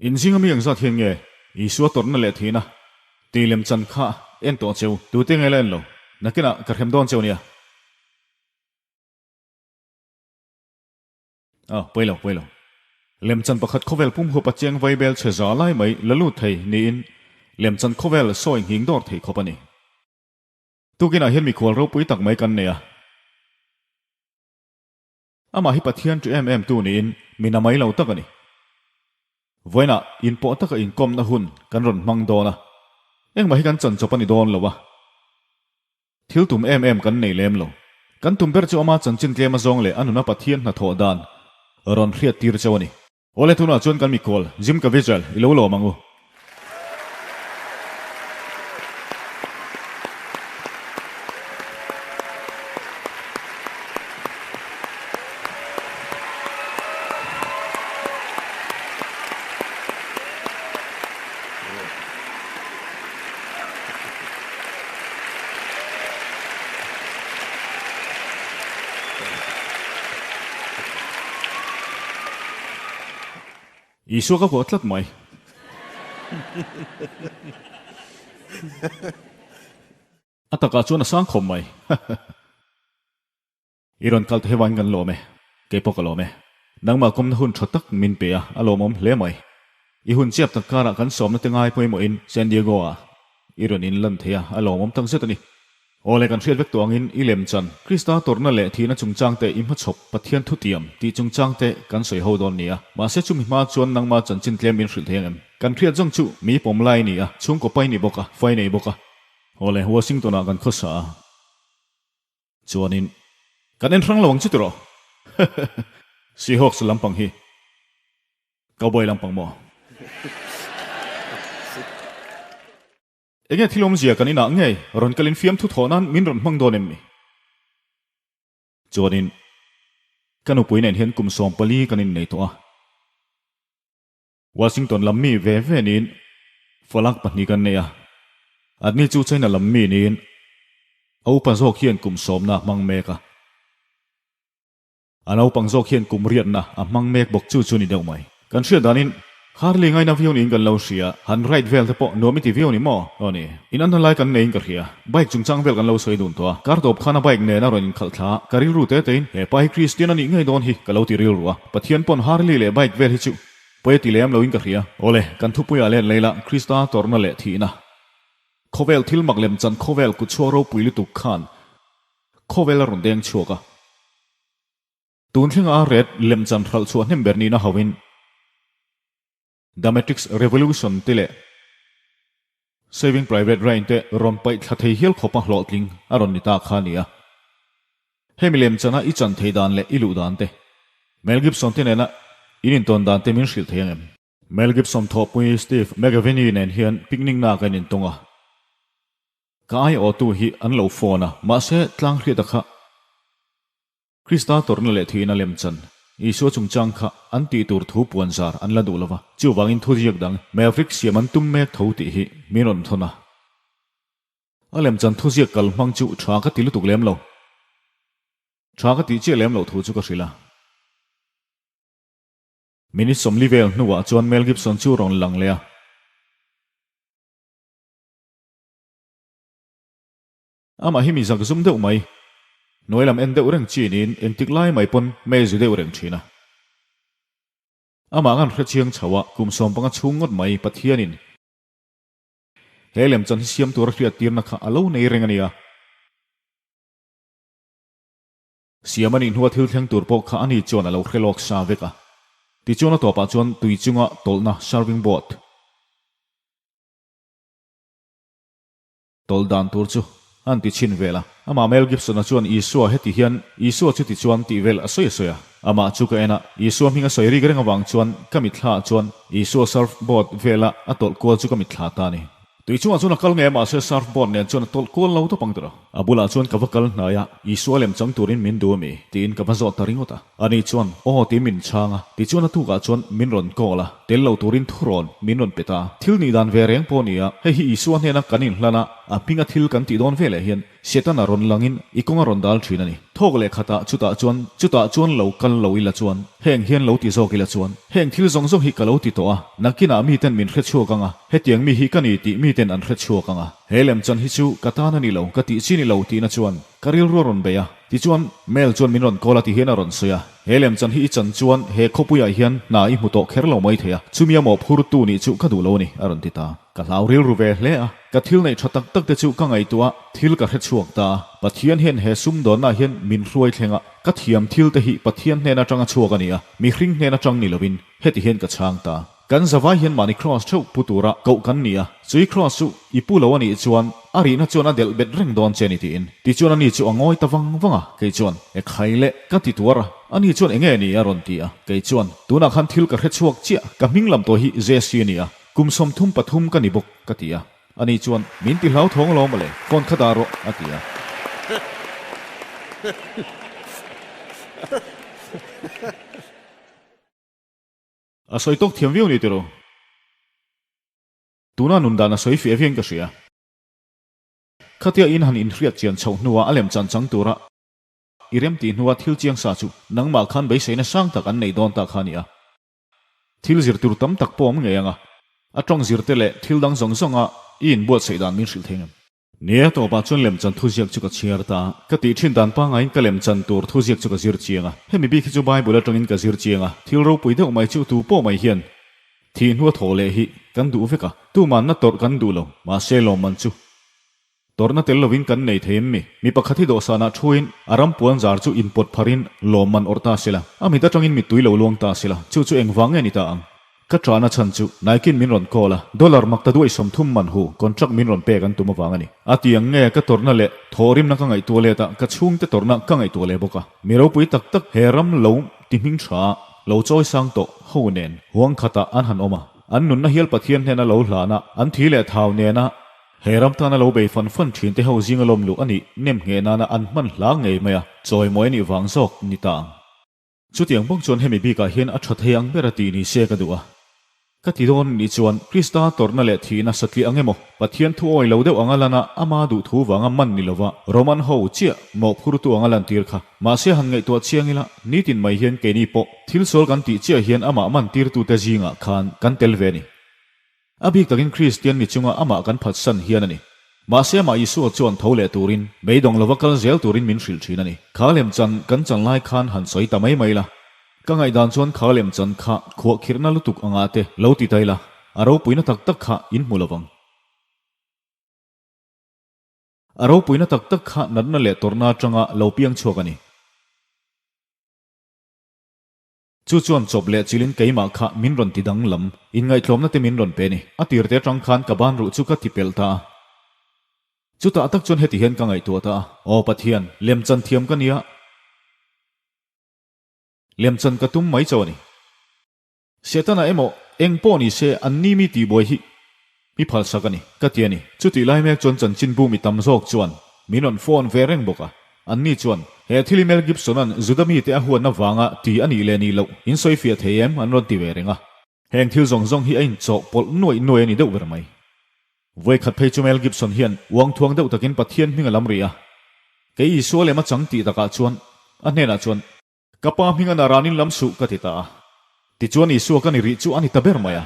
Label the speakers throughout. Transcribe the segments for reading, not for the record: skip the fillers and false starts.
Speaker 1: Inzing ami engzat hian nge Isua tawrhna leh thihna tih lem chan kha en tawh cheu? Tute nge la en lo? Nakinah ka hrem dawn cheu nia. A, pawi lo, pawi lo. Lemchan pakhat khawvel pum hup a cheng vai bel chhe za lai mai la lut thei niin lemchan khawvel sawi nghing dawr thei khawp a ni. Tukinah hian mikhual ropui tak mai kan nei a. Amah hi Pathian ṭi em em tu niin mi na mai lo tak a ni. Vawiinah inpawh taka inkawmna hun kan rawn hmang dawn a, engmah hi kan chanchawp a ni dawn lo a. Thil tum em em kan nei lem lo. Kan tum ber chu ama chanchin tlem azawng leh a nuna Pathian hnathawh dan rawn hriat tir cheu a ni. Awle tunah chuan kan mikhual Jim Caviezel i lo lawm ang u. Isua ka kuah tlat mai. A takah chuan a sang khawp mai. I rawn kal thei vangin kan lawm e, kei pawh ka lawm e. Nangmah kawmna hun tha tak min pe a, a lawmawm hle mai. I hun chiap tak karah kan sawmna te ngai pawimawhin San Diego-ah i rawn inlan thei a, a lawmawm tak zet a ni. Aw le, kan hriat vek tawh angin i lemchan, Krista tawrhna leh thihna chungchang te i hmachhawp Pathian thutiam tih chungchang te kan sawi ho dawn nia. Mahse chumi hma chuan nangmah chanchin tlem min hrilh thei ang em? Kan hriat zawng chu mi pawm lai ni a, chhungkaw pai ni bawk a, fai nei bawk a. Aw le, Washington-ah kan khawsa a. Chuanin, kan en hrang lo ang chu tiraw? Seahawks lampang hi Cowboy lampang maw? Enge thil awmzia kan inah ngei rawn kalin fiamthu thawh nan min rawn hmang dawn em ni? Chuanin, ka nupui nen hian kum 14 kan innei tawh a. Washington lam mi ve ve niin falak pahnih kan nei a, Adni chu China lam mi niin a upa zawk hian kum sawmna a hmang mek a, a naupang zawk hian kum riatna a hmang mek bawk chu chu ni deuh mai. Kan hriat danin Harley ngaina viau niin kan lo hria, han ride vel te pawh nuam i ti viau ni maw? Aw ni, in anna lai kan neiin ka hria, bike chungchang vel kan lo sawi dun tawh a, kar tawp khan a bike nen a rawn inkhalh thla a, ka rilru te tein he pa hi Kristian a nih ngei dawn hi ka lo ti rilru a, Pathian pawn Harley leh bike vel hi chu Pawi a ti lem loin ka hria. Awle, kan thupuiah let leila Krista tawrhna leh thihna. Khawvel thil mak lem chan khawvel kutchhuak ropui lutuk khan khawvel a rawn deng chhuak a. Tun thlenga a ret lem chan hralh chhuah hnem ber nihna hoin The Matrix Revolution te leh Saving Private Ryan te rawn paih thla thei hial khawpa hlawhtling a rawn ni ta kha a ni a. Hemi lem chana i chan thei dan leh i luh dan te, Mel Gibson te nena in intawn dan te min hrilh thei ang em? Mel Gibson thawhpui Steve McAvenny nen hian picnic na kan intawng a. Ka aiawhtu hi an lo phone a, mahse tlang hriata kha Krista tawrhna leh thihna lem chan Isua chungchang kha an tih tur thu puan zar an la duh lo va, chuvangin thuziak dang Maverick siam an tum mek tho tih hi min rawn thawn a. A lemchan thuziak kal hmang chu tha ka ti lutuk lem lo. Tha ka tih chiah lem loh thu chu ka hrilh a. Minute 40 vel hnuah chuan Mel Gibson chu rawn lang leh a. Amah hi mi zak zum deuh mai, hnuai lam en deuh reng chi niin engtik lai mai pawn mei zu deuh reng thin a. Amah ngan hre chiang chho a, kum 15 chhung ngawt mai Pathianin he lemchan hi siam tur a hriat tirna kha a lo nei reng a nia. Siam a nih hnua thil thleng tur pawh kha ani chuan a lo hre lawk sa vek a. Tichuan a tawpah chuan tui chunga tawlhna serving boat Tawlh dan tur chu an ti chhin vel a. Amah Mel Gibson-a chuan Isua heti hian Isua chuti chuan tih vel a sawi a sawi a. Amah chu ka en a, Isua hming a sawi rik reng avang chuan ka mitthla ah chuan Isua surf board vela a tawlh kual chu ka mitthla ta a ni. Tui chungah chuan a kal ngei a mahse surf board nen chuan a tawlh kual lo tawp ang tawh. A bulah chuan ka va kal hnai a, Isua lem chang turin min duh a mi? tiin ka va zawt ta ringawt a. Ani chuan, Aw tiin min chhang a, tichuan a tukah chuan min rawn call a, tel lo turin thurawn min rawn pe ta. Thil nih dan ve reng pawh a ni a, hei hi Isua hnena kan inhlan a, A hminga thil kan tih dawn veleh hian Setana rawn langin i kawng a rawn dal thin a ni. Thawk leh khatah chutah chuan chutah chuan lo kal lo ila chuan heng hian lo ti zawk ila chuan heng thil zawng zawng hi ka lo ti tawh a, nakinah miten min hre chhuak ang a, hetiang mi hi ka ni tih miten an hre chhuak ang a. He lemchan hi chu ka tan a ni lo, ka tih chi ni lo tihna chuan ka rilru a rawn bei a. Tichuan, Mel chuan min rawn call a ti hian a rawn sawi a, He lemchan hi i chan chuan he khawpuiah hian hna i hmu tawh kher lo mai thei a, chumi a mawhphurtu nih chu ka duh lo a ni, a rawn ti ta. Ka hlau rilru ve hle a, ka thil neih tha tak tak te chu ka ngaihtuah a, thil ka hre chhuak ta a, Pathian hian he sumdawnna hian min hruai thleng a, ka thiam thil te hi Pathian hnen atanga chhuak a ni a, mihring hnen atang ni lovin heti hian ka chhang ta. Kan zavai hian mahni kraws theuh pu tura koh kan ni a, chui kraws chu i pu lo a nih chuan a rihna chuan a delh bet reng dawn che ni tiin. Tichuan ani chu a ngawi ta vang vang a, kei chuan, E khai le, ka ti tuar a, ani chuan enge ni a rawn ti a, kei chuan, Tunah khan thil ka hre chhuak chiah, ka hming lam tawh hi Jesse a ni a, kum 33 ka ni bawk, ka ti a. Ani chuan, Min ti hlauthawng alawm mawle, phone kha dah rawh, a ti a. A sawi tawk thiam viau ni tiraw? Tuna nun dan a sawi fiah viauin ka hria. Khatia in han inhriat chian chhoh hnuah a lem chan chang tura i rem tih hnua thil chiang sa chu nangmah khan beiseina sang tak an nei dawn ta kha a ni a. Thil zir tur tam tak pawh awm ngei ang a, a tawng zir te leh thil dang zawng zawnga i inbuatsaih dan min hrilh thei ngem. Nia, tawpah chuan lemchan thuziak chu ka chhiar ta a. Ka tih thin dan pangaiin ka lemchan tur thuziak chu ka zir chiang a. Hemi bik hi chu Bible atangin ka zir chiang a. Thil ropui deuh mai chu tu pawh mai hian thih hnua thawh leh hi kan duh vek a. Tuman na tawrh kan duh lo. Mahse lawmman chu tawrhna tel lovin kan nei thei em mi? Mi pakhat hi dawhsanah thuin a ram puan zar chu inpawt pharin lawmman awrh ta sela. A mit atangin mittui lo luang ta sela. Chu chu engvang nge ni ta ang? Ka ṭahna chhan chu Nike-in min rawn call a, dollar makta duai 30 man hu contract min rawn pek an tum avang a ni. A ti ang nge ka tawrhna leh thawhrimna ka ngaihtuah let a, ka chhungte tawrhna ka ngaihtuah leh bawk a. Mi ropui tak tak he ram lo ti hming tha a, lo chawi sang tawh ho nen huang khatah an han awm a. An nunna hial Pathian hnena lo hlana an thi leh thau nena he ram tana lo bei fan fan thin te ho zinga lawm luh a nih nem ngheh nana an hman hla ngei mai a, chawimawi a nih vang zawk ni ta ang. Chutiang bawk chuan hemi bikah hian a tha thei ang ber a tih ni se ka duh a. Ka ti dawn ni chuan Krista tawrhna leh thihna satliah ang emaw, Pathian thu awi lo deuh anga lana ama duh thu vanga man ni lova Roman ho chiah mawhphurtu anga lantir kha. Mahse han ngaihtuah chiang ila, nitin mai hian keini pawh thil sual kan tih chiah hian amah man tirtute zingah khan kan tel ve a ni. A bik takin Kristian ni chunga amah kan phatsan hian a ni. Mahse amah Isua chuan tho leh turin, beidawng lova kal zel turin min hrilh thin a ni. Kha lemchan kan chan lai khan han sawi ta mai mai la. Ka ngaihdan chuan kha lemchan kha khuahkhirhna lutuk anga te lo ti ta ila, a ropuina tak tak kha in hmu lovang. A ropuina tak tak kha natna leh tawrhna atanga lo piang chhuak a ni. Chu chuan chawp leh chilin keimah kha min rawn ti danglam, inngaihtlawmna te min rawn pe ni. A tirte atang khan ka ban ruh chu ka ti pelh ta a. Chutah tak chuan heti hian ka ngaihtuah ta a, Aw Pathian, lemchan thiam ka nia, lemchan ka tum mai chauh a ni. Setana emaw eng pawh ni se an ni mi tihbuai hi mi phalsak a ni, ka ti a ni. Chutih lai mek chuan chanchinbu mi tam zawk chuan min rawn phone ve reng bawk a. Anni chuan, He thil hi Mel Gibson-a'n Juda mite a huatna vanga ti a nih leh nih loh in sawi fiah thei em? an rawn ti ve reng a. Heng thil zawng zawng hi a inchawh pawlh nuaih nuaih a ni deuh ber mai. Vawikhat phei chu Mel Gibson hian uang thuang deuh takin Pathian hming a lam rih a. Kei Isua lem a chang tih takah chuan a hnenah chuan, Ka pa hming a naranin lam suh ka ti ta a. Tichuan Isua ka ni rih chu a ni ta ber mai a.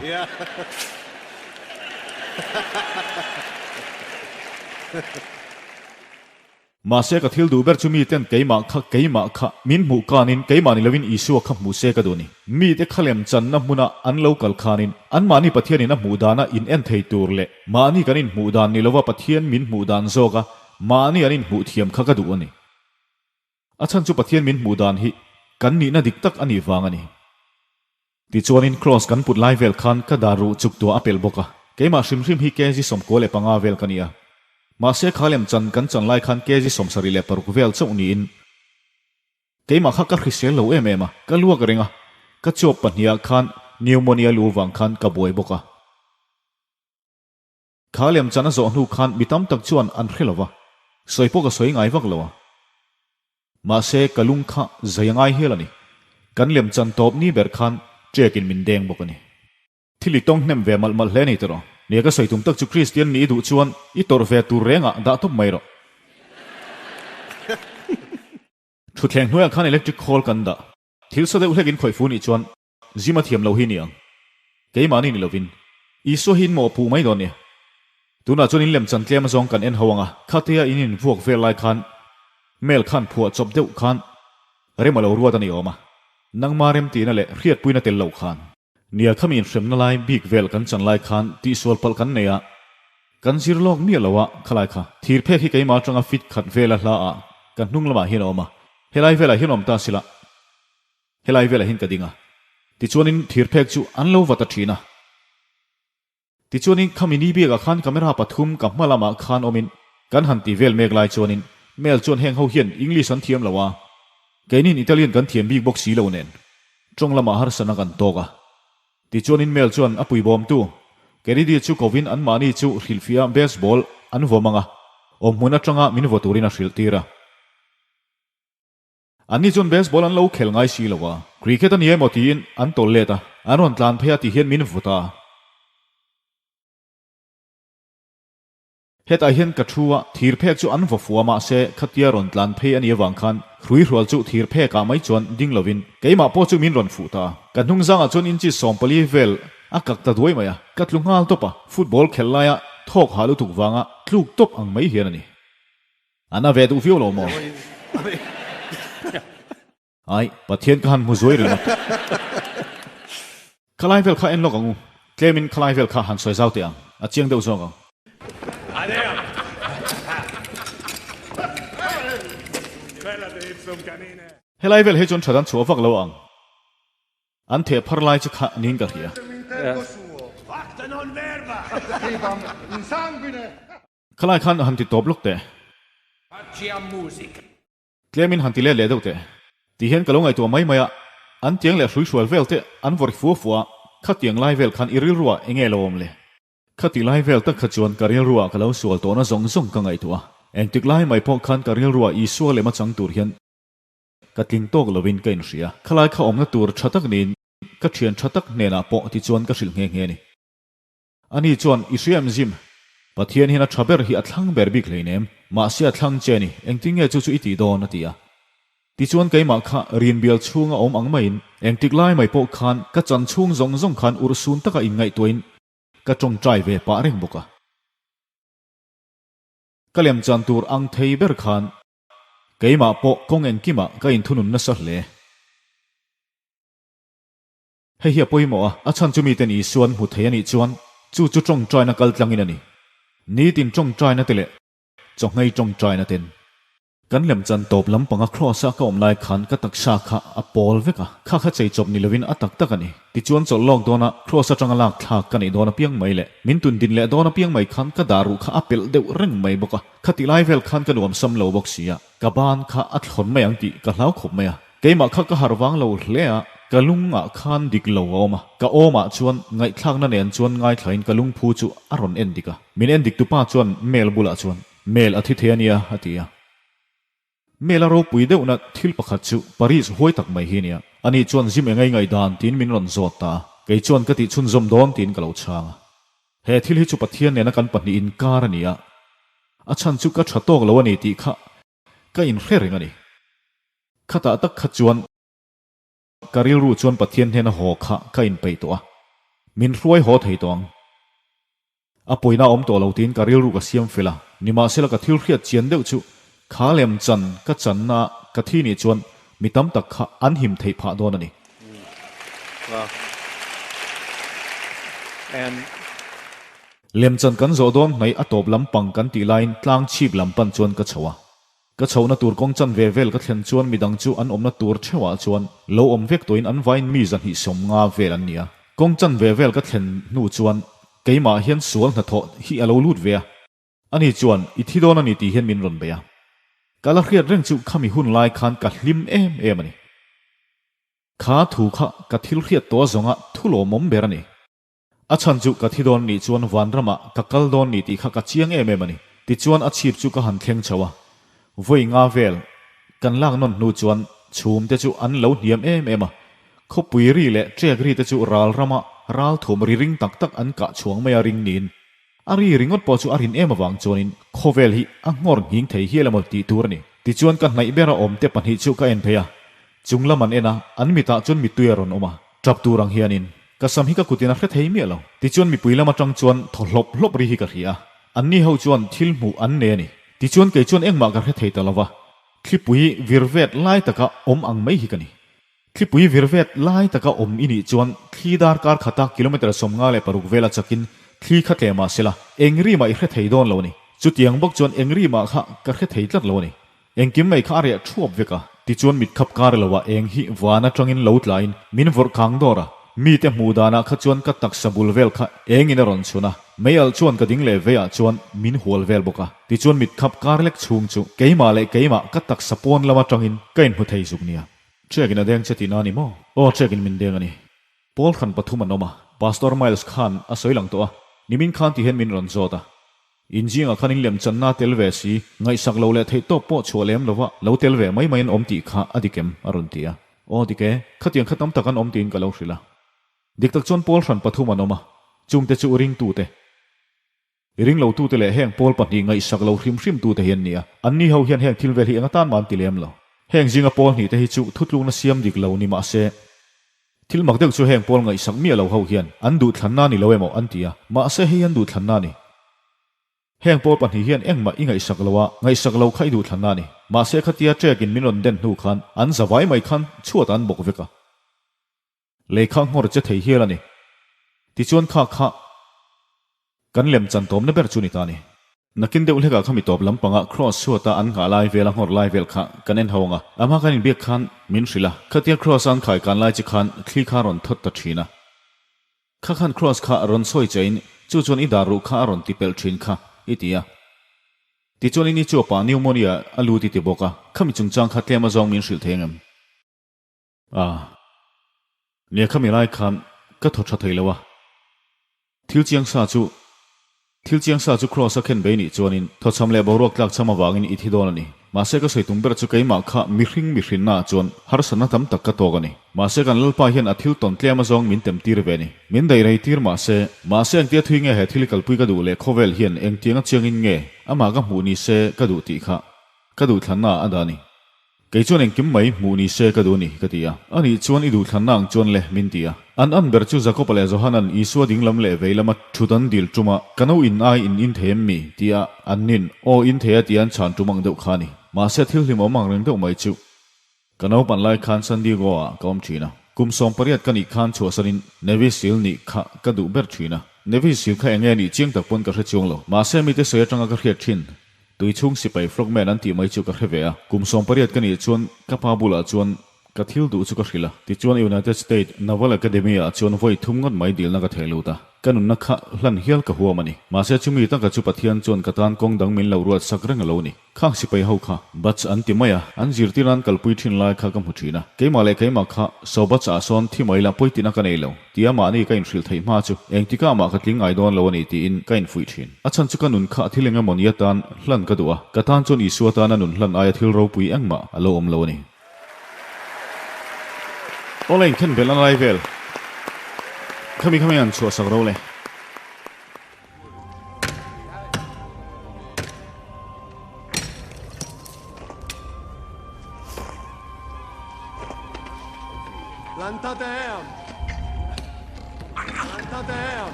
Speaker 1: Mahse ka thil duh ber chu miten keimah kha keimah kha min hmuh kanin keimah ni lovin Isua kha hmuh se ka duh ni. Mite kha lem channa hmuna an lo kal khanin anmahni Pathianin a hmuh dana in en thei tur leh mahni kan inhmuh dan ni lova Pathian min hmuh dan zawka mahni an inhmuh thiam kha ka duh a ni. A chhan chu Pathian min hmuh dan hi kan nihna dik tak a nih vang a ni. Tichuanin Kraws kan put lai vel khan ka dar ruh chuk tuah a pelh bawk a, keimah hrim hrim hi kg 95 vel ka ni a. Mahse kha lem chan kan chan lai khan kg 76 vel chauh niin keimah kha ka hrisel lo em em a, ka luak reng a, ka chuap pahniha khan pneumonia lu vang khan ka buai bawk a. Kha lem chan a zawh hnu khan mi tam tak chuan an hre lo va, sawi pawh ka sawi ngai vak lo a. Mahse ka lung kha zai a ngai hial a ni. Kan lem chan tawp ni ber khan ṭek in min deng bawk a ni. Thil i tawng hnem ve malh malh hle a ni tiraw? Nia ka sawi tum tak chu Kristian nih i duh chuan i tawrh ve tur rengah dah tawp mai rawh. Thutthleng hnuaiah khan electric khawl kan dah. Thil sa deuh hlek in khawih fu nih chuan zim a thiam lo hi ni ang. Keimahni ni lovin Isua hi in mawh puh mai dawn nia. Tunah chuan in lem chan tlem azawng kan en ho ang a, khatia in in vuak vel lai khan mail khan phuah chawp deuh khan rem a lo ruat a ni awm a, nangma remtihna leh hriatpuina tel lo khan. Nia khami inhremna lai bik vel kan chan lai khan tihsual palh kan nei a, kan zir lawk miah lo a, khalai kha thir phek hi keimah atanga fit khat vela hla ah ka hnung lamah hian a awm a, helai velah hian awm ta sila, helai velah hian ka ding a, tichuanin thir phek chu an lo va ta thin a. Tichuanin khami ni biakah khan camera pathum ka hma lamah khan awmin kan han ti vel mek lai chuanin Mel chuan heng ho hian English an thiam lo a, keinin Italian kan thiam bik bawk si lo nen tawng lamah harsana kan tawk a. Tichuanin Mel chuan a puibawmtu Kennedy chu kovin anmahni chu hrilhfiah baseball an vawm ang a, awmhmun atanga min vaw turin a hrilh tir a. Anni chuan baseball an lo khel ngai si lo a, cricket a ni emaw tiin an tawlh let a, an rawn tlan phei a ti hian min vut a. Hetah hian ka thu a, thir phek chu an vaw fua mahse khatia rawn tlan phei a nih avang khan hruihrual chu thir phekah mai chuan ding lovin keimah pawh chu min rawn fuh ta a. Ka hnung zangah chuan inchi 14 vel a kak ta duai mai a, ka tlu nghal tawp a, football khelh laia thawk hah lutuk vanga tluk tawp ang mai hian a ni. A na ve duh viau lo maw? Ai, Pathian ka han hmu zuai ringawt. Khalai vel kha en lawk ang u. Tlemin khalai vel kha han sawi zau teh ang. A chiang deuh zawk ang. Helai vel hi chuan that an chhuah vak lo ang. An theh phar lai chu kha niin ka hria. Khalai khan han ti tawp lawk teh. Tlemin han ti let leh deuh teh. Ti hian ka lo ngaihtuah mai mai a, an tiang leh hruihrual vel te an vawrh fua fua a, khatiang lai vel khan i rilruah eng nge lo awm le? Khati lai vel tak kha chuan ka rilruah ka lo sual tawhna zawng zawng ka ngaihtuah a, engtik lai mai pawh khan ka rilruah Isua lema chang tur hian ka tling tawk lovin ka inhria. Khalai kha awmna tur tha tak niin ka thian tha tak hnenah pawh tichuan ka hrilh nghe nghe a ni. Ani chuan, I hria em Jim? Pathian hian a tha ber hi a thlang ber bik hleinem, mahse a thlang che a ni, engtin nge chu chu i tih dawn? a ti a. Tichuan keimah kha rinbial chhunga awm ang maiin, engtik lai mai pawh khan ka chan chhung zawng zawng khan urhsun taka inngaihtuahin ka tawngtai ve pah reng bawk a. Ka lemchan tur ang thei ber khan keimah pawh kawng engkimah ka inthunun nasa hle. Hei hi a pawimawh a, a chhan chu miten Isua an hmu thei a nih chuan chu chu tawngtaina kal tlangin a ni. Nitin tawngtaina te leh chawhngei tawngtaina ten. Kan lemchan tawp lampanga Kraws-a ka awm lai khan ka taksa kha a pawl vek a, kha kha chei chawp ni lovin a tak tak a ni. Tichuan chawlh lawk dawna Kraws atanga lak thlak ka nih dawn apiang mai leh min tun din leh dawn apiang mai khan ka dah ruh kha a pelh deuh reng mai bawk a, khati lai vel khan ka nuam sam lo bawk si a, ka ban kha a thlawn mai ang tih ka hlau khawp mai a. Keimah kha ka harh vang lo hle a, ka lungah khan dik lo a awm a, ka awmah chuan ngaihthlakna nen chuan ngaithlain ka lungphu chu a rawn en dik a. Min en dik tupa chuan Mel bulah chuan, Mel a thi thei a nia, a ti a. Mel a ropui deuhna thil pakhat chu Paris huai tak mai hi a nia. Ani chuan zim engei ngaihdan tiin min rawn zawt ta a, kei chuan ka tih chhunzawm dawn tiin ka lo chhang a. He thil hi chu Pathian nena kan pahnih inkar a ni a, a chhan chu ka tha tawk lo a ni tih kha ka inhre reng a ni. Khatah tak kha chuan ka rilru chuan Pathian hnena haw kha ka inpeih tawh a, min hruai haw thei tawh ang. A pawina awm tawh lo tiin ka rilru ka siam fel a, nimahsela ka thil hriat chian deuh chu kha lem chan ka channa ka thi nih chuan mi tam tak kha an him theih phah dawn a ni. Lemchan kan zawh dawn hnaih a tawp lampang kan tih laiin tlang chhip lam pan chuan ka chho a. Ka chhohna tur kawng chan ve vel ka thlen chuan midang chu an awmna tur theuhah chuan lo awm vek tawhin an vain mi 250 vel an ni a. Kawng chan ve vel ka thlen hnu chuan keimah hian sual hnathawh hi a lo lut ve a. Ani chuan i thi dawn a ni tih hian min rawn bei a. Ka la hriat reng chu khami hun lai khan ka hlim em em a ni. Kha thu kha ka thil hriat tawh zawnga thu lawmawm ber a ni. A chhan chu ka thi dawn nih chuan vanramah ka kal dawn ni tih kha ka chiang em em a ni. Tichuan a chhip chu ka han thleng chho a. Vawi nga vel kan lak nawn hnu chuan chhum te chu an lo hniam em em a. Khawpui ri leh trek ri te chu ral rama ral thum ri ring tak tak an kah chhuang mai a ring niin. A ri ringawt pawh chu a rin em avang chuanin khawvel hi a nghawr nghing thei hial emaw tih tur a ni. Tichuan ka hnaih bera awmte pahnih chu ka en phei a, chung lam an en a, an mitah chuan mittui a rawn awm a, tap tur ang hianin ka sam hi ka kutin a hre thei miah lo. Tichuan mipui lam atang chuan thaw hlawp hlawp ri hi ka hria a, anni ho chuan thil hmuh an nei a ni. Tichuan kei chuan engmah ka hre thei ta lo va, thlipui vir vet lai taka awm ang mai hi ka ni. Thlipui vir vet lai taka awm i nih chuan thli darkar khata kilometre 56 vela chakin thli kha tle mah sela, eng ri mah i hre thei dawn lo a ni. Chutiang bawk chuan eng ri mah kha ka hre thei tlat lo a ni. Engkim mai kha a reh thuap vek a, tichuan mit khap kar lo ah eng hi van atangin lo tlain min vawrh kang dawr a, mite hmuh danah kha chuan ka taksa bul vel kha engin a rawn chhun a, mei alh chuan ka ding leh vei ah chuan min hual vel bawk a, tichuan mit khap kar lek chhung chu keimah leh keimah ka taksa pawn lam atangin ka inhmu thei zuk nia. Check in a deng che tihna a ni maw? Aw, check in min deng a ni. Pawl hran pathum an awm a, Pastor Miles khan a sawi lang tawh a, nimin khan ti hian min rawn zawt a. Inzingah khan in lemchanna tel ve si, ngaihsak lo leh theih tawp pawh chhuah lem lova lo tel ve mai mai an awm tih kha a dik em? a rawn ti a. Aw dik e, khatiang kha tam tak an awm tiin ka lo hrilh a. Dik tak chuan pawl hran pathum an awm a, chungte chu ringtute, ringlotute leh heng pawl pahnih ngaihsak lo hrim hrimtute hi an ni a. Anni ho hian heng thil vel hi eng atan mah an ti lem lo. Heng zinga pawl hnihte hi chu thutlukna siam dik lo ni mahse, Thil mak deuh chu heng pawl ngaihsak miah lo ho hian an duhthlanna ni lo emaw an ti a, mahse hei an duhthlanna a ni. Heng pawl pahnih hian engmah i ngaihsak lo a, ngaihsak lo kha i duhthlanna a ni. Mahse khatia trek in min rawn den hnu khan an za vai mai khan chhuat an bawk vek a. Lei kha nghawr che thei hial a ni. Tichuan kha kha. Kan lem chan tawmna ber chu ni ta ni. Nakin deuh hlekah khami tawp lampanga Cross chhuata an nghah lai vel a nghawr lai vel kha kan en ho ang a. A hma kan inbiak khan min hrilh a, khatia Cross a an khai kan lai chi khan thli kha a rawn thawt ta thin a. Kha khan Cross kha rawn sawi chein chu chuan i dar ruh kha a rawn ti pelh thin kha i ti a. Tichuan i ni chu a pa pneumonia a lut i ti bawk a, khami chungchang kha tlem azawng min hrilh thei ang em? A, nia khami lai khan ka thaw tha thei lo a. Thil chiang sa chu Thil chiang sa chu Kraws a khen bei nih chuanin thawchham leh boruak tlak cham avangin i thi dawn a ni. Mahse ka sawi tum ber chu keimah kha mihring mihrinna ah chuan harsatna tam tak ka tawk a ni. Mahse kan Lalpa hian a thil tawn tlem azawng min tem tir ve a ni. Min daih rei tir mahse, mahse engtia thui nge he thil kalpui ka duh leh khawvel hian engtianga chiangin nge amah ka hmuh ni se ka duh tih kha ka duhthlanna ah a dah a ni. Kei chuan engkim mai hmuh ni se ka duh ni, ka ti a. Ani chuan i duhthlanna ang chuan le, min ti a. An an ber chu Jakob-a leh Johanan Isua dinglam leh vei lama thut an dil tum a, Ka no in ai in in thei em mi? ti a, an nin, Aw in thei a ti an chhan tum ang deuh kha a ni. Mahse thil hlimawm ang reng deuh mai chu. Ka naupan lai khan San Diego-ah ka awm thin a. Kum 18 ka nih khan chhuahsanin Navy Seal nih kha ka duh ber thin a. Navy Seal kha enge nih chiang tak pawn ka hre chuang lo. Mahse mite sawi atanga ka hriat thin. Tui chhung sipai frogman an tih mai chu ka hre ve a, kum 18 ka nih chuan ka pa bulah chuan ka thil duh chu ka hrilh a. Tichuan United State Naval Academy ah chuan vawi thum ngawt mai dilna ka theh lut a, ka nunna kha hlan hial ka huam a ni. Mahse chumi taka chu Pathian chuan ka tan kawng dang min lo ruat sak reng a lo ni. Khang sipai ho kha Bats an ti mai a, an zirtir an kalpui thin lai kha ka hmu thin a. Keimah leh keimah kha saw Bats ah sawn thi mai la pawitina ka nei lo. Tia mahni ka inhrilh theih hma chu engtikah mah ka tling ngai dawn lo a ni tiin ka infuih thin. A chhan chu ka nun kha thil eng emaw ni atan hlan ka duh a, ka tan chuan Isua tana nun hlan aia thil ropui engmah a lo awm lo a ni. Awle inkhen belh a lai vel. Khami khami an chhuah sak ro le.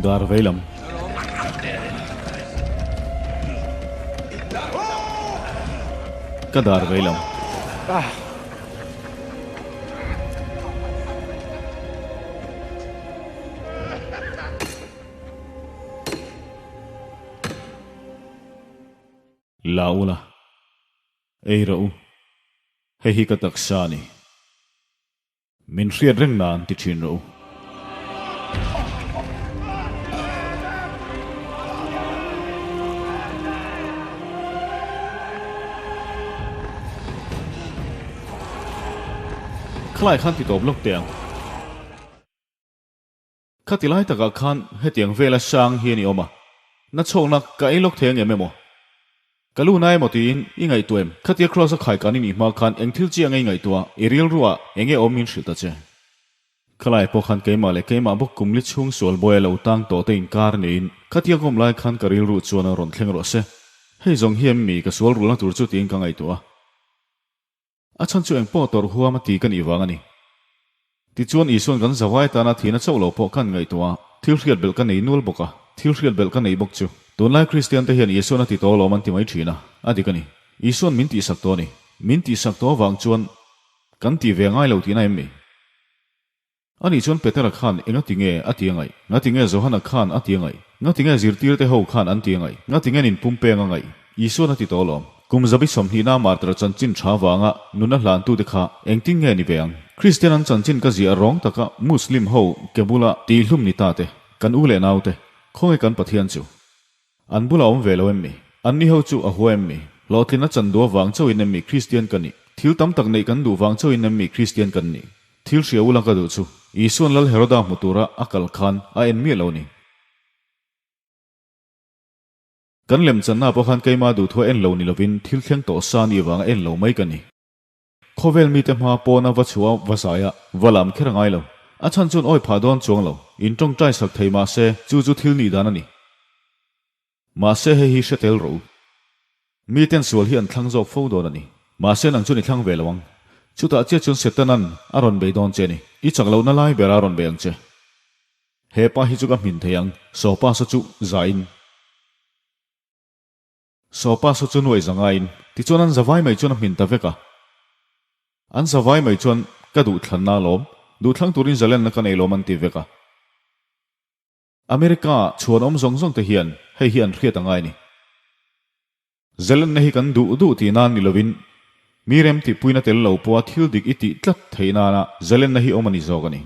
Speaker 1: Dar vei lam. Ka dar vei lam. La ula, ei rawh u, hei hi ka taksa a ni. Min hriat reng nan ti thin rawh u. Khalai khan ti tawp lawk teh ang. Khati lai takah khan hetiang vela sang hi a ni awm a, na chhawkna ka ei lawk thei ang em emaw? Ka lu na emaw tiin i ngaihtuah em? Khatia Kraws a khai kan i nih hma khan eng thil chiah nge i ngaihtuah? I rilruah eng nge awm min hrilh ta che? Khalai pawh khan keimah leh keimah bawk kum li chhung sual bawi a lo tang tawh te inkar niin khatia ka awm lai khan ka rilru chuan a rawn thleng rawh se. Hei zawng hi em mi ka sual rulna tur chu tiin ka ngaihtuah a. A chhan chu engpawh tawrh huam a ti ka nih vang a ni. Tichuan Isuan kan zavai tana thihna chauh lo pawh kan ngaihtuah a, thil hriat belh ka nei nual bawk a, thil hriat belh ka nei bawk chu. Tunlai Kristian te hian Isuan a ti tawh alawm an ti mai thin a, a dik a ni. Isuan min tihsak tawh a ni. Min tihsak tawh avang chuan kan tih ve ngai lo tihna em ni? Ani chuan Petera khan enga ti nge a ti a ngaih? Nga ti nge Johana khan a ti a ngaih? Nga ti nge zirtirte ho khan an ti a ngaih? Nga ti nge nin pumpeng a ngaih? Isuan a ti tawh alawm. Kum zabi sawmhnihna martar chanchin tha vanga nuna hlantute kha engtin nge ni ve ang? Kristian an chanchin ka ziah rawng taka Muslim ho ke bula tihhlum ni ta te, kan u leh naute, khawnge kan Pathian chu? An bula awm ve lo em mi? Anni ho chu a hua em mi? Hlawhtlin a chan duh avang chauhin em mi Kristian ka nih? Thil tam tak neih kan duh vang chauhin em mi Kristian kan nih? Thil hria ula ka duh chu, Isuan Lal Heroda hmu tura a kal khan a en miah lo ni. Kan lemchanna pawh khan keimah duhthua en lo ni lovin thil thleng tawh sa ni avanga en lo mai ka ni. Khawvel mite hma pawna va chhuah va zai a, va lam kher a ngai lo. A chhan chuan awi phah dawn chuang lo. In tawngtai sak thei mah se, chu chu thil nih dan a ni. Mahse hei hi hre tel rawh u. Miten sual hi an thlang zawk fo dawn a ni. Mahse nang chuan i thlang ve lo ang. Chutah chiah chuan Setanan a rawn bei dawn che a ni. I chak lohna lai ber a rawn bei ang che. He pa hi chu ka hmin thei ang, Sawpa saw chu zain. Sawpa saw chu nuai zangaiin. Tichuan an zavai mai chuan a hmin ta vek a. An zavai mai chuan ka duhthlanna alawm, duhthlang turin zalenna ka nei lawm an ti vek a. America chhuan awm zawng zawng te hian hei hi an hriat a ngai ni. Zelenna hi kan duh duh tih nan ni lovin mi rem tihpuina tel lo pawha thil dik i tih tlat theih nana zelenna hi awm a ni zawk a ni.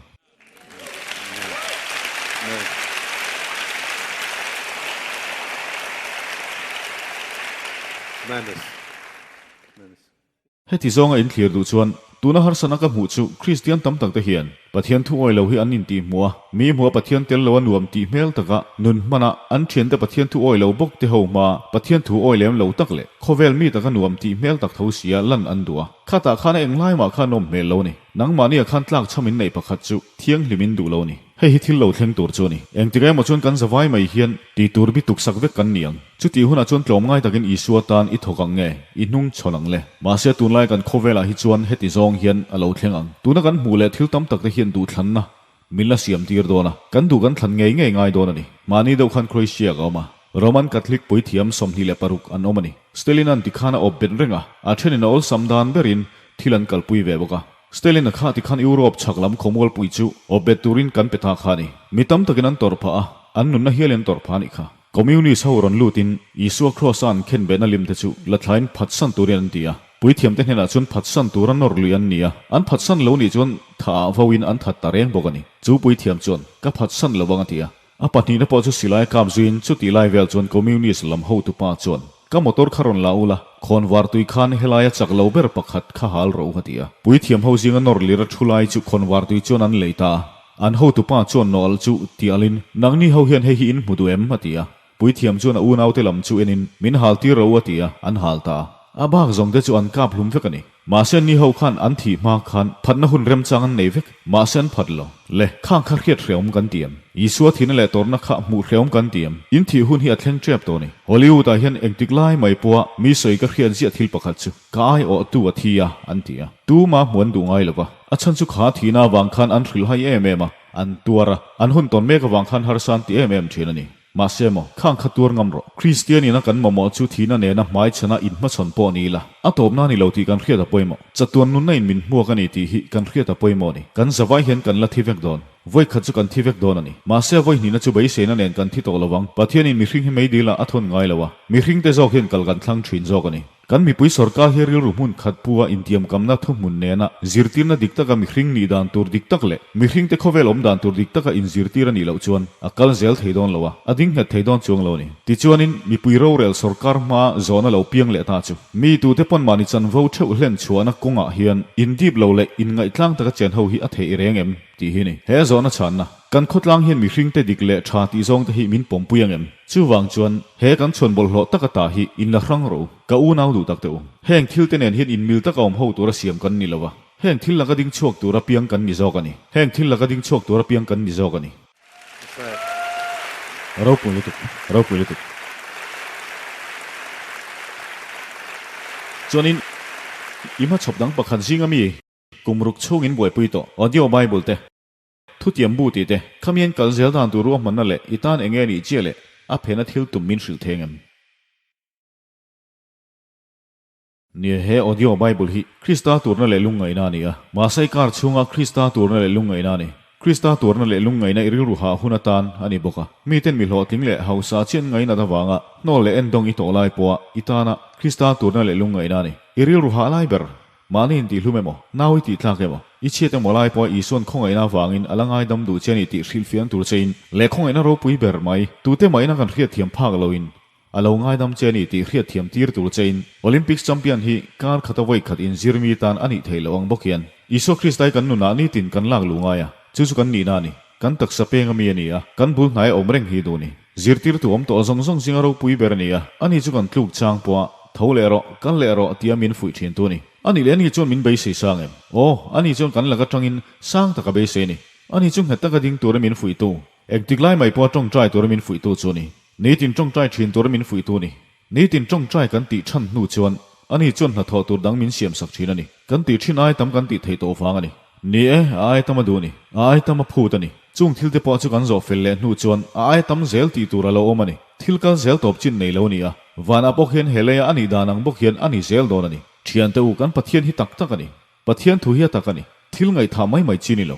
Speaker 1: Heti zawnga inthlir duh chuan tuna harsatna ka hmuh chu Kristian tam tak te hian Pathian thu awi lo hi an intih hmuh a, mi hmuh a Pathian tel lo a nuam tih hmel taka nun hman a, an thiante Pathian thu awi lo bawk te ho hma Pathian thu awi lem lo tak leh khawvel mi taka nuam tih hmel tak tho sia lan an duh a. Khatah khan a englai mah khan awm hmel lo a ni. Nangmahni ah khan tlak chham in neih pakhat chu thianghlim in duh lo a ni. Hei hi thil lo thleng tur chu a ni. Engtik emaw chuan kan zavai mai hian tih tur bi tuksak vek kan ni ang. Chutih hunah chuan tlawmngai takin Isua tan i thawk ang nge, i hnung chhawn ang le. Mahse tunlai kan khawvelah hi chuan heti zawng hian a lo thleng ang. Tuna kan hmuh leh thil tam tak te hian duhthlanna min la siam tir dawn a, kan duh kan thlan ngei ngei ngai dawn a ni. Mahni deuh khan Croatia ka awm a, Roman Catholic puithiam 26 an awm a ni. Stalin-a'n tikhan a awp bet reng a, a thenin a awlsam dan berin thil an kalpui ve bawk a. Stalin-a kha tikhan Europe chhak lam khawmualpui chu awp bet turin kan pe ta kha a ni. Mi tam takin an tawrh phah a, an nunna hialin an tawrh phah a nih kha. Communist ho rawn lutin Isua Kraws-a an khen behna lim te chu la thlain phatsan turin an ti a. Puithiamte hnenah chuan phatsan tura nawr lui an ni a, an phatsan lo nih chuan tha ah vauin an that ta reng bawk a ni. Chu puithiam chuan, Ka phatsan lo ang a ti a. A pahnihna pawh chu silai kap zuiin chutih lai vel chuan Communist lam hotupa chuan, Ka motor kha rawn la ula, khawnvar tui khan helaia chak lo ber pakhat kha hal rawh u a ti a. Puithiam ho zinga nawr lir a thu lai chu khawnvar tui chuan an lei ta a. An hotupa chuan nawh alh chu ti alhin, Nangni ho hian hei hi in hmu duh em? a ti a. Puithiam chuan a unaute lam chu enin, Min hal tir rawh u a ti a, an hal ta a. A bak zawng te chu an kap hlum vek a ni. Mahse ni ho khan an thih hma khan phatna hun remchang an nei vek. Mahse an phat lo. Le, khang kha hriat hreawm kan ti em? Isua thihna leh tawrhna kha hmuh hreawm kan ti em? In thih hun hi a thleng tep tawh a ni. Hollywood ah hian engtik lai mai pawha mi sawi ka hriat ziah thil pakhat chu, ka ai awhtu a thi a, an ti a. Tuma hmu an duh ngai lo va. A chhan chu kha thihna avang khan an hrilh hai em em a, an tuar a, an hun tawn mek avang khan harsa an ti em em thin a ni. Mahse maw, khang kha tuar ngam rawh. Kristian ina kan mamawh chu thihna nena hmaichhana inhmachhawn pawh ni ila, a tawpna ni lo tih kan hriat a pawimawh. Chatuan nunna in min hmuak a ni tih hi kan hriat a pawimawh a ni. Kan zavai hian kan la thi vek dawn. Vawi khat chu kan thi vek dawn a ni. Mahse a vawi hnihna chu beiseina nen kan thi tawh lo vang. Pathianin mihring hi meidil ah a thawn ngai lo a, mihringte zawk hian kal kan thlang thin zawk a ni. Kan mipui sorkar hi rilru hmun khat pu a intiamkamna thuhmun nena zirtirna dik taka mihring nih dan tur dik tak leh mihringte khawvel awm dan tur dik taka inzirtir a nih loh chuan a kal zel thei dawn lo a, a ding nghet thei dawn chuang lo a ni. Tichuanin mipui rorel sorkar hmaa zawhna lo piang leh ta chu mi tute pawn mahni chanvo theuh hlen chhuahna kawngah hian indip lo leh inngaihtlâng taka chen ho hi a theih reng em tih hi a ni. He zawhna chhanna kan khawtlang hian mihringte dik leh tha tih zawngte hi min pawmpui ang em? Chuvang chuan, he kan chhuan bawlhhlawh taka ta hi in la hrang rawh u, ka unau duh tak teh u. Heng thil te nen hian in mil taka awm ho tura siam kan ni lo va. Heng thil laka ding chhuak tura piang kan ni zawk a ni. Heng thil laka ding chhuak tura piang kan ni zawk a ni. Ropui lutuk, ropui lutuk. Chuanin, i hmachhawp dang pakhat zinga mi kum ruk chhungin buaipui tawh Audio Bible te, Thutiam bu tih te, khamian kal zel dan tur ruahmanna leh i tan enge nih chiah leh a phena thil tum min hrilh theng em? Nia, he Audio Bible hi Krista turna leh lungngaihna a ni a. Mahse i car chhunga Krista turna leh lungngaihna a ni. Krista turna leh lungngaihna i rilru hah hun atan a ni bawk a. Miten mi hlawhtling leh hausa chian ngainat avanga hnawl leh endawng i tawh lai pawha i tana Krista turna leh lungngaihna a ni. I rilru hah lai ber, mahni intihlum emaw, nau i tihtlak emaw, i chhiat emaw lai pawha Isuan khawngaihna avangin a la ngaidam duh che a ni tih hrilhfiahna tur chein leh khawngaihna ropui ber mai tute mahin a kan hriatthiam phak loin A lo ngaidam che a ni tih hriatthiam tir tur chein Olympics champion hi kar khata vawi khat inzir mi tan a nih theih loh ang bawk hian Isua Krista hi kan nunah nitin kan lak luh ngai a, chu chu kan nihna a ni. Kan taksa peng a mi a ni a, kan bul hnaia awm reng hi duh ni. Zirtirtu awm tawh zawng zawng zinga ropui ber a ni a, ani chu kan tluk chang pawh a, tho leh rawh, kal leh rawh tia min fuih thintu a ni. A nih leh ani chuan min beisei sang em? Aw, ani chuan kan lak atangin sang taka beisei a ni. Ani chu nghet taka ding tura min fuihtu, engtik lai mai pawha tawngtai tura min fuihtu chu a ni. Nitin tawngtai thin tura min fuihtu a ni. Nitin tawngtai kan tih chhan hnu chuan ani chuan hnathawh tur dang min siam sak thin a ni. Kan tih thin ai tam kan tih theih tawh vang a ni. Ni e, a ai tam a duh a ni. A ai tam a phut a ni. Chung thil te pawh chu kan zawh fel leh hnu chuan a ai tam zel tih tur a lo awm a ni. Thil kal zel tawp chin nei lo a ni a. Vanah bawk hian he leia a nih dan ang bawk hian a ni zel dawn a ni. Thiante u, kan Pathian hi tak tak a ni. Pathian thu hi a tak a ni. Thil ngaihthah mai mai chi ni lo.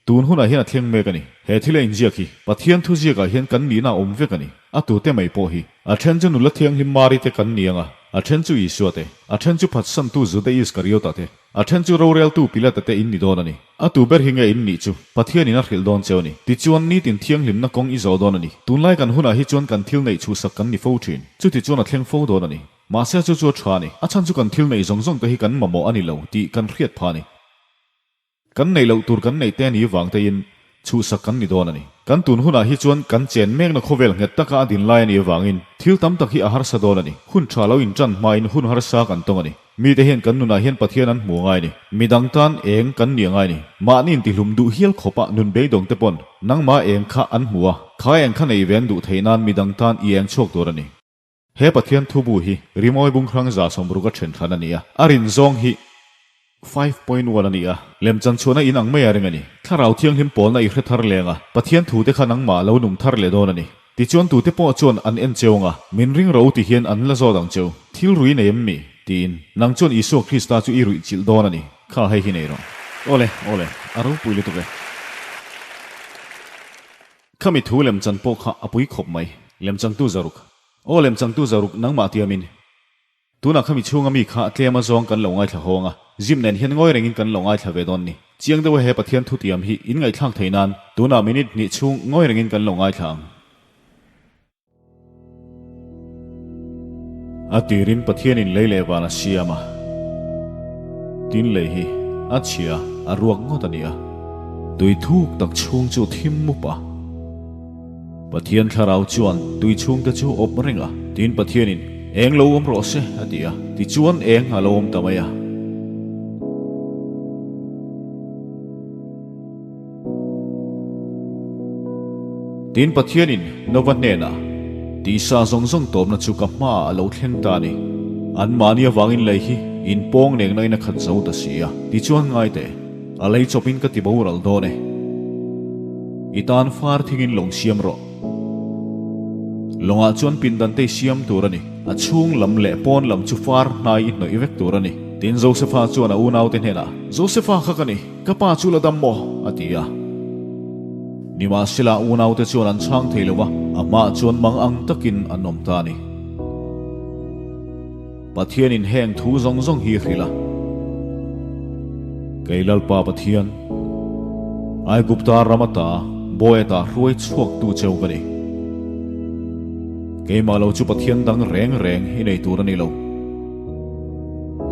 Speaker 1: Tun hunah hian a thleng mek a ni. He thil a inziak hi Pathian thuziakah hian kan nihna a awm vek a ni. A tute mai pawh hi. A then chu nula thianghlim Mari te kan ni ang a, a then chu Isua te, a then chu phatsantu Juda Iskariota te, a then chu roreltu Pilata te in ni dawn a ni. A tu ber hi nge in nih chu Pathianin a hrilh dawn cheu a ni. Tichuan, nitin thianghlimna kawng i zawh dawn a ni. Tunlai kan hunah hi chuan kan thil neih chhuhsak kan ni fo thin. Chuti chuan a thleng fo dawn a ni. Mahse chu chu a tha a ni. A chhan chu kan thil neih zawng zawng te hi kan mamawh a ni lo tih kan hriat phah a ni. Kan neih loh tur kan neih te ni vang tein chhuhsak kan ni dawn a ni. Kan tun hunah hi chuan kan chen mekna khawvel nghet taka a din lai a nih avangin thil tam tak hi a harsa dawn a ni. Hun tha lo intan hmain hun harsa kan tawng a ni. Mite hian kan nunah hian Pathian an hmu angai a ni. Midang tan eng kan ni angai a ni. Mahni intihlum duh hial khawpa nun beidawng te pawn nangmah eng kha an hmu a, kha eng kha nei ve an duh theih nan midang tan i eng chhuak tur a ni. He Pathian thubu hi rimawi bunghrang 60 a then thlan a ni a, a rin zawng hi 5.1 a ni a, lemchan chhuahna in ang mai a ring a ni. Thlarau Thianghlim pawlna i hre thar leng a, Pathian thute kha nangmah lo nung thar leh dawn a ni. Tichuan tute pawh chuan an en cheu ang a, min ring ro ti hian an la zawt ang cheu, thil rui nei em mi? tiin. Nang chuan Isua Krista chu i ruih chilh dawn a ni. Kha hei hi nei rawh. Awle, awle, a ropui lutuk e. Khami thu lemchan pawh kha a pui khawp mai, lemchangtu zaruk. Aw lemchangtu zaruk nangmah tiamin. Tunah khami chhunga mi kha tlem a zawng kan lo ngaithla hawng a, zim nen hian ngawi rengin kan lo ngaithla ve dawn ni. Chiang deuha he Pathian thu tiam hi in ngaihthlak thei nan tunah minute hnih chhung ngawi rengin kan lo ngaithla ang. A tirin Pathianin lei leh van a siam a, tin lei hi a chhia a ruak ngawt a ni a, tui thuk tak chhung chu thim mup a. Pathian thlarau chuan tui chhungte chu awp reng a, tin Pathianin, Eng lo awm rawh se, a ti a, tichuan eng a lo awm ta mai a. Tin Pathianin Nova hnenah, Tisa zawng zawng tawpna chu ka hmaah a lo thleng ta a ni. Anmahni avangin lei hi inpawng nengna in a khat zo ta si a, tichuan ngai teh, a lei chawpin ka ti boral dawn e. I tan far thingin lawng siam rawh. Lawngah chuan pindan te i siam tur a ni. A chhung lam leh pawn lam chu far hnai i hnawih vek tur a ni. Tin Josefa chuan a unaute hnenah, Josefa kha ka ni, ka pa chu la dam maw? a ti a. Nimahsela a unaute chuan an chhang thei lo va, a hmaah chuan mang ang takin an awm ta a ni. Pathianin heng thu zawng zawng hi hrilh a, Kei Lalpa Pathian, Aigupta ram ata bawi ata hruai chhuaktu cheu ka ni. Keimah lo chu Pathian dang reng reng i nei tur a ni lo.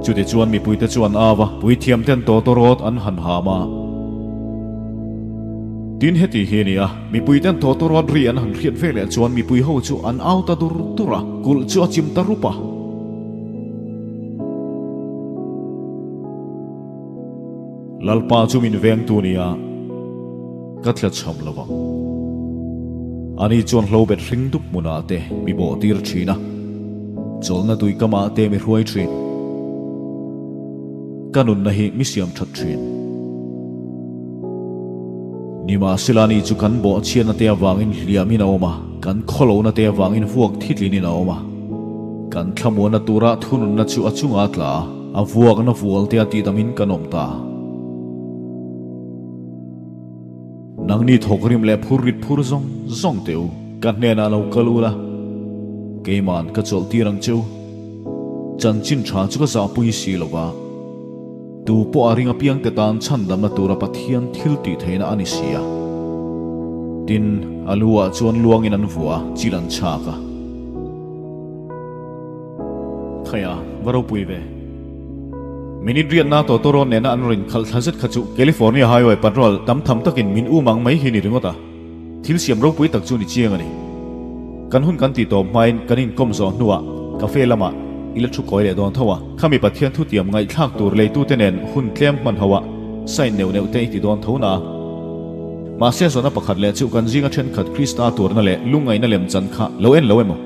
Speaker 1: Chutichuan mipuite chu an au a, puithiamten tawtawrawt an han ham a. Tin heti hi a ni a, mipuiten tawtawrawt ri an han hriat veleh chuan mipui ho chu an au ta dur dur a, kulh chu a chim ta rup a. Lalpa chu min vengtu nia ka tlachham lo vang. Ani chuan hlobet hring dup hmunah te mi bawhtir thin a, chawlhna tuikamah te mi hruai thin. Ka nunna hi mi siam that thin. Nimahsela ani chu kan bawhchhiatna te avangin hliamin a awm a, kan khawlohna te avangin vuak thitlinin a awm a. Kan thlamuanna tura thununna chu a chungah a tla a, a vuakna vual te a tihdamin kan awm ta. Nangni thawkrim leh phur rit phur zawng zawng teh u, ka hnenah lo kal ula, keima'n ka chawlh tir ang che u. Chanchin tha chu ka zahpui si lo va, tu pawh a ring apiangte tan chhandamna tura Pathian thil tih theihna a ni si a. Tin, a lu ah chuan luangin an vuah a, chil an chhak a. Khaia, va ropui ve. Minute riatna tawtawrawn nena an rawn inkhalh thla zet kha chu California Highway Patrol tam tham takin min um ang mai hi ni ringawt a. Thil siam ropui tak chu ni chiang a ni. Kan hun kan tih tawp hmain kan inkawm zawh hnuah cafe lamah i la thu kawi leh dawn tho a. Khami Pathian thutiam ngaihthlak tur leitute nen hun tlem hman ho a, sign neuh neuh te i ti dawn tho na. Mahse zawhna pakhat leh chu kan zinga thenkhat Krista tuarna leh lungngaihna lem chan kha lo en lo emaw?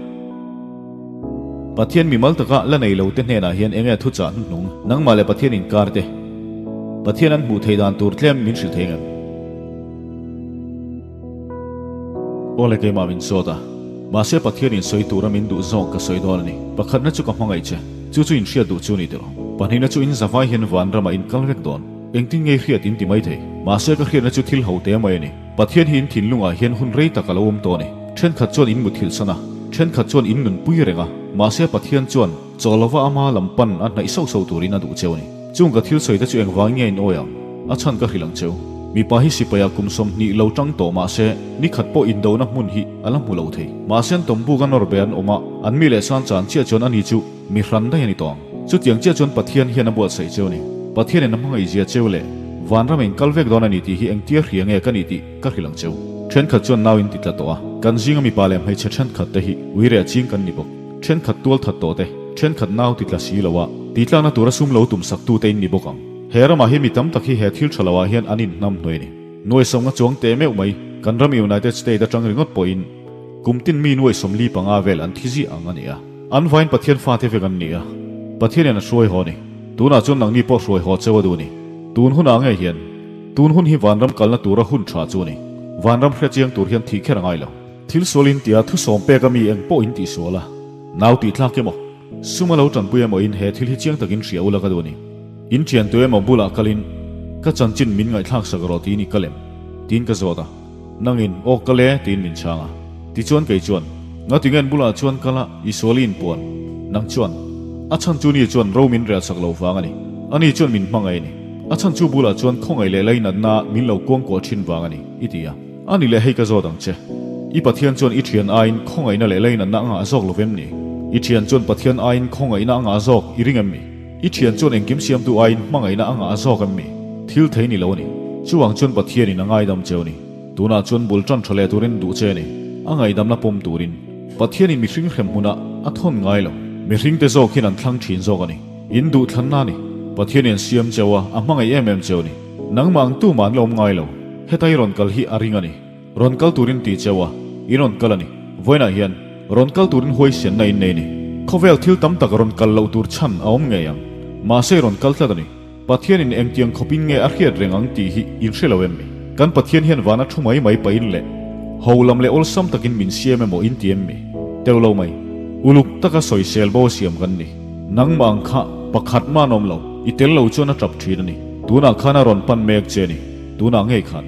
Speaker 1: Pathian mimal taka la nei lo te hnenah hian enge thuchah hnuhnung nangmah leh Pathian inkar te Pathian an hmuh theih dan tur tlem min hrilh thei ngem? Aw le keimah min sawt a, mahse Pathian in sawi tura min duh zawk ka sawi dawn a ni. Pakhatna chu ka hmangaih che, chu chu in hriat duh chu ni tiro. Pahnihna chu in zavai hian vanramah in kal vek dawn. Engtin nge i hriat in ti mai thei. Mahse ka hriatna chu thil ho te mai a ni. Pathian hi in thinlungah hian hun rei tak a lo awm tawh a ni. Thenkhat chuan in muthilh san a, thenkhat chuan in nunpui reng a, mahse Pathian chuan chaw lova ama lam pan a hnaih sauh sauh turin a duh cheu a ni. Chung ka thil sawi te chu engvangin nge in awi ang? A chhan ka hrilh ang cheu. Mipa hi sipai-ah kum 20 lo tang tawh mahse ni khat pawh indona hmun hi a la hmu lo thei. Mahse an tawmbuk a nawr be an awm a, an mi leh san chan chiah chuan ani chu Mi hran daih a ni tawh ang. Chutiang chiah chuan Pathian hian a buatsaih cheu a ni. Pathianin a hmangaihzia cheu leh vanram in kal vek dawn a ni tih hi engtia hria nge ka nih tih ka hrilh ang cheu. Thenkhat chuan nau in ti tla tawh a, kan zinga mipa leh hmeichhe thenkhat te hi uire ching kan ni bawk. Thenkhat tual that tawh te, thenkhat nau ti tla si lo a, tihtlakna tura sum lo tum sak tu te in ni bawk ang. He ramah hi mi tam tak hi he thil tha lo ah hian an inhnam hnuai a ni. Nuaisawmnga chuang teh meuh mai, kan ram United State atang ringawt pawhin kum tin mi nuaisawmli panga vel an thi ziah ang a ni a. An vain Pathian fate vek an ni a, Pathianin a hruai haw a ni. Tunah chuan nangni pawh hruai haw cheu a duh a ni. Tun hunah ngei hian, tun hun hi vanram kalna tura hun tha chu a ni. Vanram hre chiang tur hian thih kher a ngai lo. Thil sual in tia thusawm pek a mi eng pawh in tih sual a, nau tih tlak emaw, sum a lo tanpui emaw in he thil hi chiang takin hria ula ka duh a ni. In thian tu emaw bulah kalin, ka chanchin min ngaihthlak sak rawh tiin i kal em? Tiin ka zawt a. Nangin, Aw kal e, tiin min chhang a. Tichuan kei chuan, Ngatinge bulah chuan kal a, i sual i inpuan? Nang chuan, A chhan chu ni chuan ro min rel sak lo vang a ni. Ani chuan min hmangaih a ni. A chhan chu bulah chuan khawngaih leh lainatna min lo kuangkuah thin vang a ni, i ti a. Ani leh hei ka zawt ang che. I Pathian chuan i thian aiin khawngaihna leh lainatna a ngah zawk lo vem ni? I thian chuan Pathian aiin khawngaihna a ngah zawk i ring em mi? I thian chuan engkim siamtu aiin hmangaihna a ngah zawk em mi? Thil thei ni lo a ni. Chuvang chuan Pathianin a ngaidam cheu a ni. Tunah chuan bul tan tha leh turin duh che a ni. A ngaidamna pawm turin. Pathianin mihring hrem hmunah a thawn ngai lo. Mihringte zawk hian an thlang thin zawk a ni. In duh thlanna a ni. Pathianin siam cheu a, a hmangaih em em cheu a ni. Nangmah ang tumah an la awm ngai lo. Heta i rawn kal hi a ring a ni. Rawn kal turin ti cheu a, i rawn kal a ni. Vawiinah hian rawn kal turin huaisenna in nei a ni. Khawvel thil tam tak rawn kal loh tur chhan a awm ngei ang. Mahse i rawn kal tlat a ni. Pathianin engtiang khawpin nge a hriat reng ang tih hi in hre lo em mi? Kan Pathian hian vana thu mai mai pahin leh ho lam leh awlsam takin min siam emaw in ti em mi? Teuh lo mai. Uluk taka sawisel bo a siam kan ni. Nangmah ang kha pakhat mah an awm lo. I tel lo chuan a tap thin a ni. Tunah khan a rawn pan mek che a ni. Tunah ngei khan.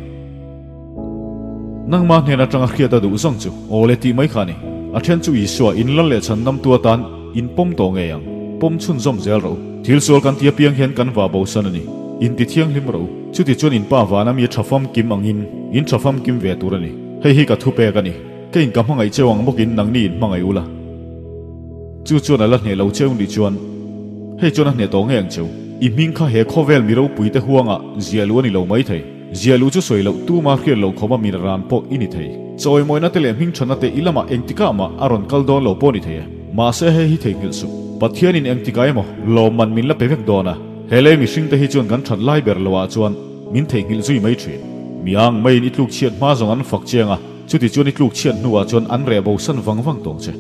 Speaker 1: Nangmah hnen atanga hriat a duh zawng chu aw le tih mai kha a ni. A then chu Isua in lal leh chhan namtu atan in pawm tawh ngei ang. Pawm chhunzawm zel rawh u. Thil sual kan ti apiang hian kan vah bosan a ni. In ti thianghlim rawh u. Chuti chuan in pa vana mi a tha famkim angin in tha famkim ve tur a ni. Hei hi ka thupek a ni. Ka in ka hmangaih cheu ang bawkin nangni in hmangaih ula. Chu chuan a la hneh lo cheu nih chuan hei chuan a hneh tawh ngei ang cheu. I hming kha he khawvel mi ropuite huangah ziah luh a ni lo maithei. Ziah luh chu sawi loh tuma hriat loh khawma min ran pawh i ni thei. Chawimawina te leh hmingthanna te i lamah engtikah mah a rawn kal dawn lo pawh ni thei e. Mahse hei hi theihnghilh suh. Pathianin engtikah emaw lawmman min la pe vek dawn a. He lei mihringte hi chuan kan that lai ber loah chuan min theihnghilh zui mai thin. Mi ang maiin i tluk chhiat hma zawng an fak chiang a, chuti chuan i tluk chhiat hnuah chuan an reh bo san vang vang tawng che.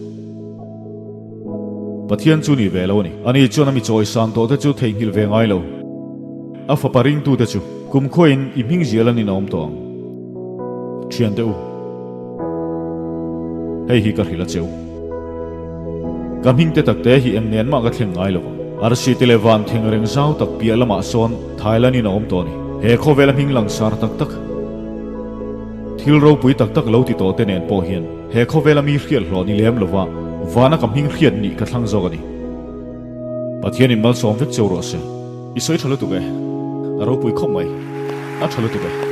Speaker 1: Pathian chu ni ve lo a ni. Ani chuan a mi chawisan tawhte chu theihnghilh ve ngai lo. A fapa ringtute chu kumkhuain i hming zial an inawm tawh ang. Thiante u, hei hi ka hrilh a cheu. Ka hming te takte hi eng nen mah ka thleng ngai lo vang. Arsi te leh van theng reng zau tak piah lamah sawn Thailand in a awm tawh a ni. He khawvela hming langsar tak tak, thil ropui tak tak lo ti tawh te nen pawh hian he khawvela mi hriat hlawh ni lem lova vana ka hming hriat nih ka thlang zawk a ni. Pathianin malsawm vek cheu rawh se. I sawi tha lutuk e. A ropui khawp mai. A tha lutuk e.